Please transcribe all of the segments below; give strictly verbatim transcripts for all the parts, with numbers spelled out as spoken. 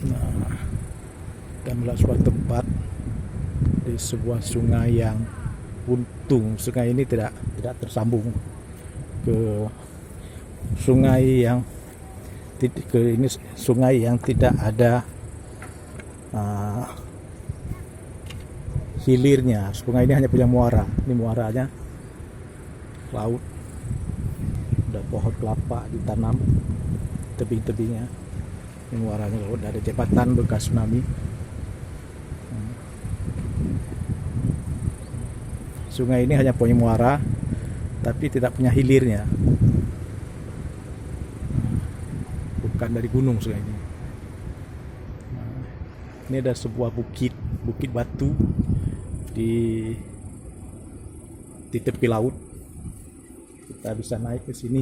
Nah, dan adalah sebuah tempat di sebuah sungai yang buntu. Sungai ini tidak tidak tersambung ke sungai yang tid- ke ini sungai yang tidak ada, ah, hilirnya. Sungai ini hanya punya muara. Ini muaranya laut. Ada pohon kelapa ditanam tebing-tebingnya. Ini muaranya laut. Ada jembatan bekas tsunami. Sungai ini hanya punya muara, tapi tidak punya hilirnya. Bukan dari gunung sungai ini. Ini ada sebuah bukit, bukit batu di di tepi laut. Kita bisa naik ke sini.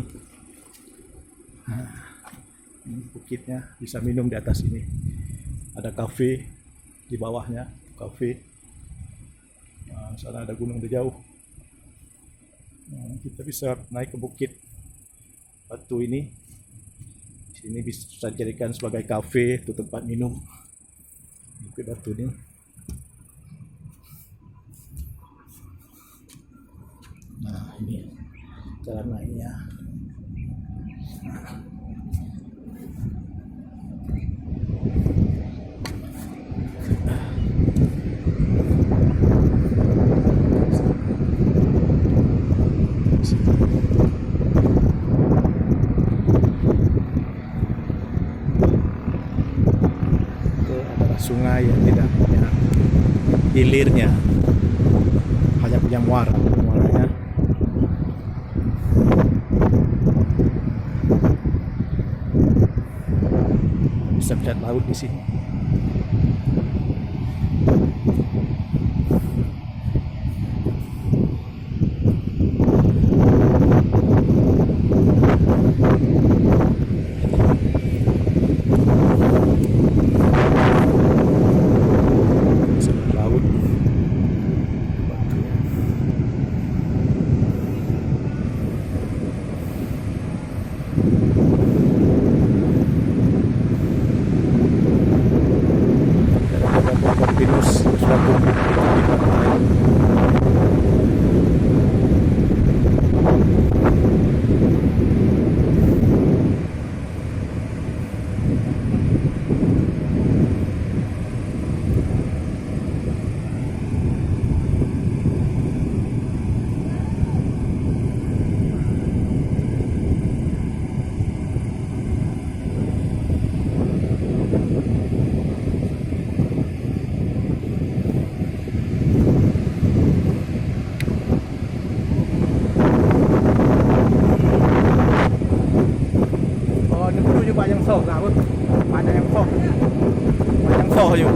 Nah, ini bukitnya, bisa minum di atas ini. Ada kafe di bawahnya, kafe. Nah, sana ada gunung di jauh. Nah, kita bisa naik ke bukit batu ini. Sini bisa dijadikan sebagai kafe atau tempat minum. Bukit batu ni. Nah, ini jalan naiknya. Itu adalah sungai yang tidak punya hilirnya, hanya punya muara. Muaranya bisa melihat laut di sini. Laut. Pinus sudah tumbuh di tepi pantai. Oh, ni dulu je banyak soh lah, apa? Banyak yang soh. Banyak soh je.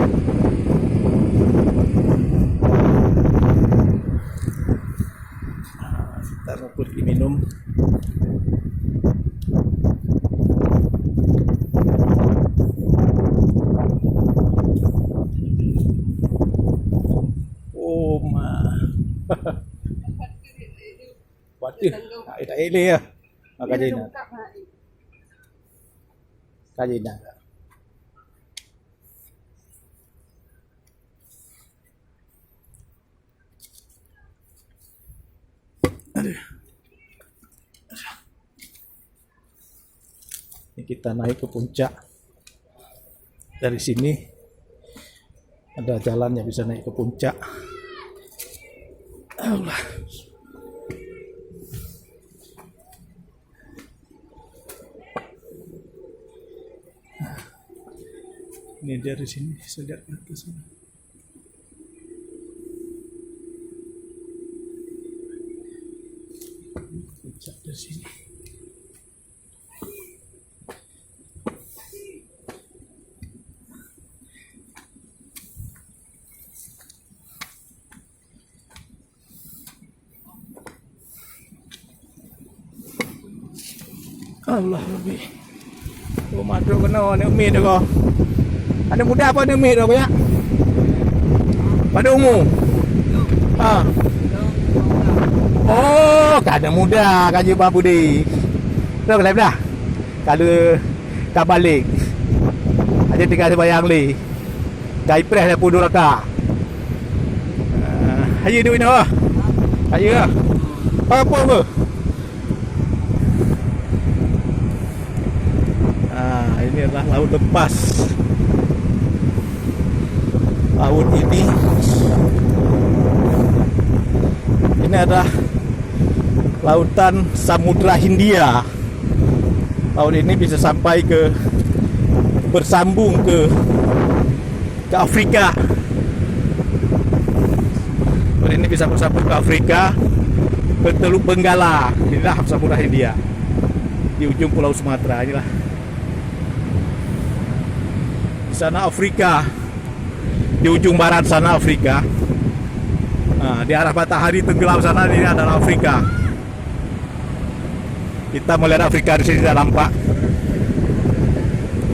Kita rumput di minum. Oh, ma. Waduh, tak, tak eleh ya. Makanya nak. Kaji nak. Aduh. Ini kita naik ke puncak. Dari sini ada jalan yang bisa naik ke puncak. Allah. Ini dari sini saya lihat ke atas ini. Puncak dari sini. Allah Rabbi. Oh, madruk kena aneuk miet tu ko. Aneuk muda apa aneuk miet tu ko ya? Pada umur? Ha. Oh, ka aneuk muda ka jeuet bak Budi. Dah, dah, dah. Kalau ka balik. Aja tinggai seumayang lé. Ka ipreh dah peuduek raka. Ah, hayeue duek inoe. Hayeue. Apa-apa ke? Ah, ini adalah laut lepas. Laut ini, ini adalah lautan Samudra Hindia. Laut ini bisa sampai ke, bersambung ke, ke Afrika. Laut ini bisa bersambung ke Afrika, ke Teluk Benggala. Inilah Samudra Hindia di ujung Pulau Sumatera. Inilah di sana Afrika, di ujung barat sana Afrika. Nah, di arah matahari tenggelam sana, ini adalah Afrika. Kita melihat Afrika di sini tidak nampak.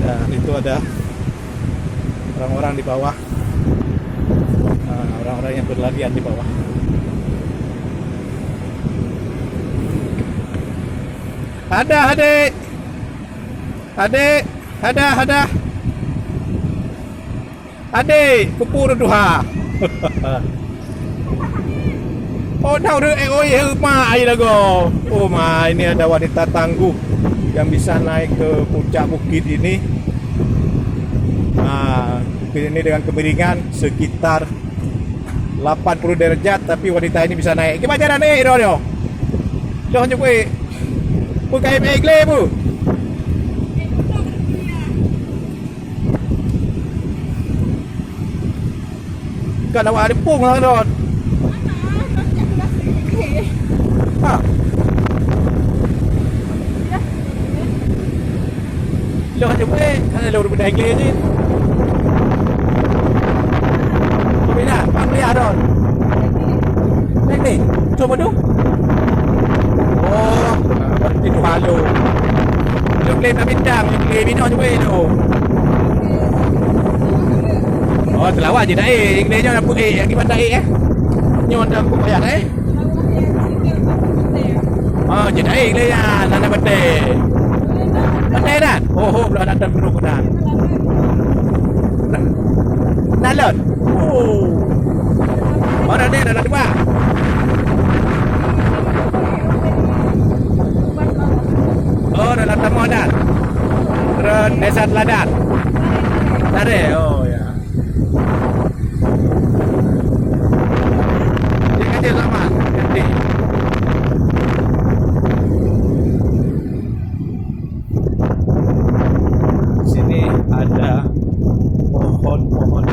Ya, itu ada orang-orang di bawah. Nah, orang-orang yang berlarian di bawah. Ada, adik. Adik, ada, ada. Adik, kupu tuha. Oh, dah udah, eh, oh, iya, ma, ai lagoe. Oh, ma, ini ada wanita tangguh yang bisa naik ke puncak bukit ini. Ah, bukit ini dengan kemiringan sekitar lapan puluh derajat, tapi wanita ini bisa naik. Gimana cara naik, Ron, yo? Dah nyebut. Bukan naik gleh, Bu. Kan awak ada pung lah, Ron. Ha. Loh, aja boleh. Kan ada urut bedai gleh je. Kau beda, Pak Kuliah, Ron. Naik ni. Cuba tu. Oh, berarti tu halu. Gleh tak bintang, gleh binoe cuba tu. Oh, teulawa je dah, eh. Gleh nyoe dah peuék, akibat dah ék, eh. Nyoe dah aku payah dah, eh. Oh, je dah ék gleh nyan, anak batèe. Batèe dah. Oh, oh, belum ada terpenuh dah. Nalon. Oh. Mana dia dah dua? Oh, dalam tamu dah. Terus desa Teladan. Tadi, oh ya. Dia kerja sama. Nanti. Sini ada pohon-pohon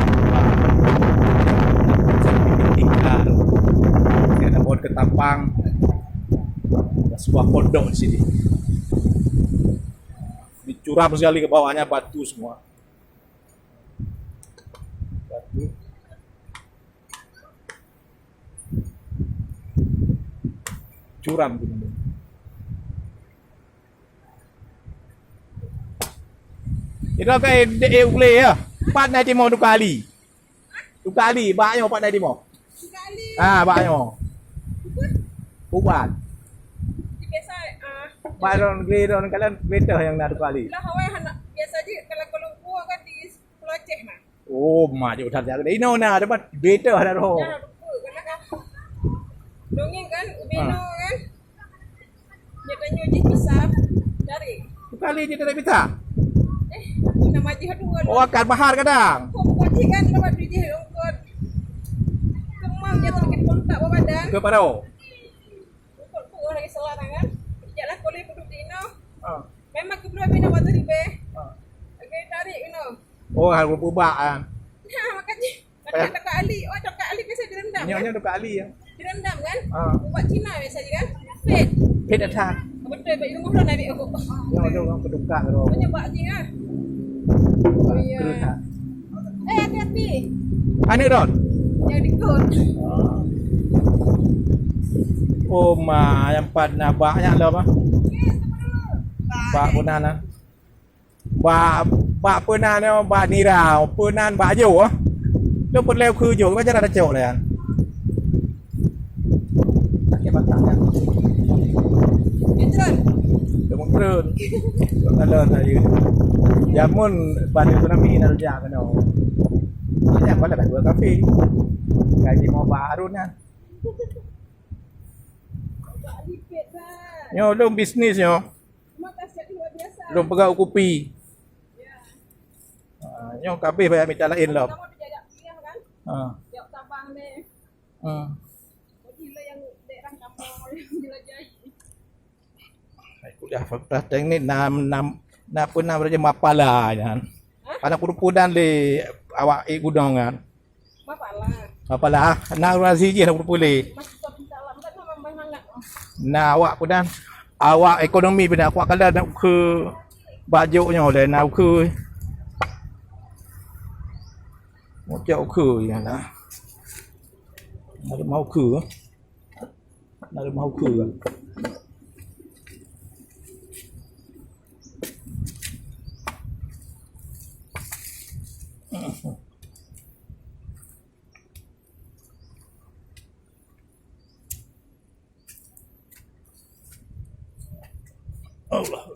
tinggal. Ini ada pohon ketapang. Ada sebuah pondok di sini. Ini curam sekali ke bawahnya, batu semua. Batu. Curam tu. Itu kan dek uleh ya. Pat na timoh dua kali. Dua kali, bak nyoe pat na timoh. Dua kali. Ah, bak nyoe. Ubat. Ubat. Biasa, ah, bak ron, geli ron, kalian beda yang na dua kali. Lah, awai hana biasa je kalau kalau kan di Pulau Aceh mah. Oh, ma jauh that. Inoe na, dapat beda dah roh. Nah, lupa, karena kan dongeng kan, ubeno kan. Nyata nyoe jih bisa dari. Bukan lé jih dari bisa. Eh, nama jih dua. Oh, akan mahar kadang. Kok buat jih kan, lewat jih ongkot. Kemang dia tu bikin kontak bawa badan. Ke Paro. Ongkot tu orang Islam kan. Jalan kolej duduk di ino. Ah. Memang kebelah bina batu di beh. Ah. Lagi tarik ino. Oh, harus berubah ah. Nah, makanya. Macam Doktor Ali. Oh, Doktor Ali biasa direndam, nyonya kan? Doktor Ali ya. Direndam kan? Ah. Ubat Cina biasa je kan? Fit. Fit attack. Betul, Pak. Ilmu ulun ambil aku. Ya, ada orang berduka tu. Punya Pak Haji ah. Oh, iya. Berduka. Eh, hati-hati. Aneuk Don. Yang dikut. Oh, ma, yang pat na bak nyan lah, bah. Bak peunan ah. Bak, bak peunan nyoe, bak nira, peunan bak jo ah. Lôn peureulèe keu jo, macam mana cok lé kan? Sakit batang kan? Lôn mengkreun. Lôn kala saya. Jameun ban ekonomi Indonesia keunoe. Nyan bala dah dua kafe. Gaji mau baru nyan. Nyoe lôn bisnis nyoe. Lôn peugah u kupi. Ha, nyoe ka abéh, payah mita laén lom. Ha. Hmm. Hai, kuliah Fakultas Teknik na, na, na peue nan raja mapala nyan. Hah? Padang peurupudan lé awak ék gudong nyan. Mapala. Mapala, na urasi jih na peurupu lé. Masih sok insya Allah. Bukan sama Bang Mangat. Na awak peue nan, awak ekonomi pih na, awak kala na ukheue bajok nyoe lé, na ukheue. Meucok ukheue nyan na. Na rumoh ukheue. Na rumoh ukheue. Allah.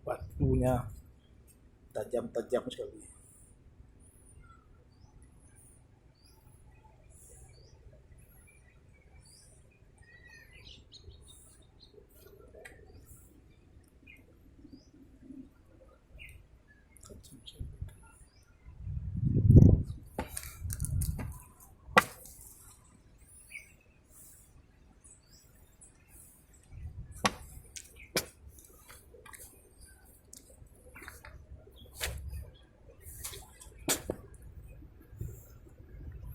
Batunya tajam-tajam sekali.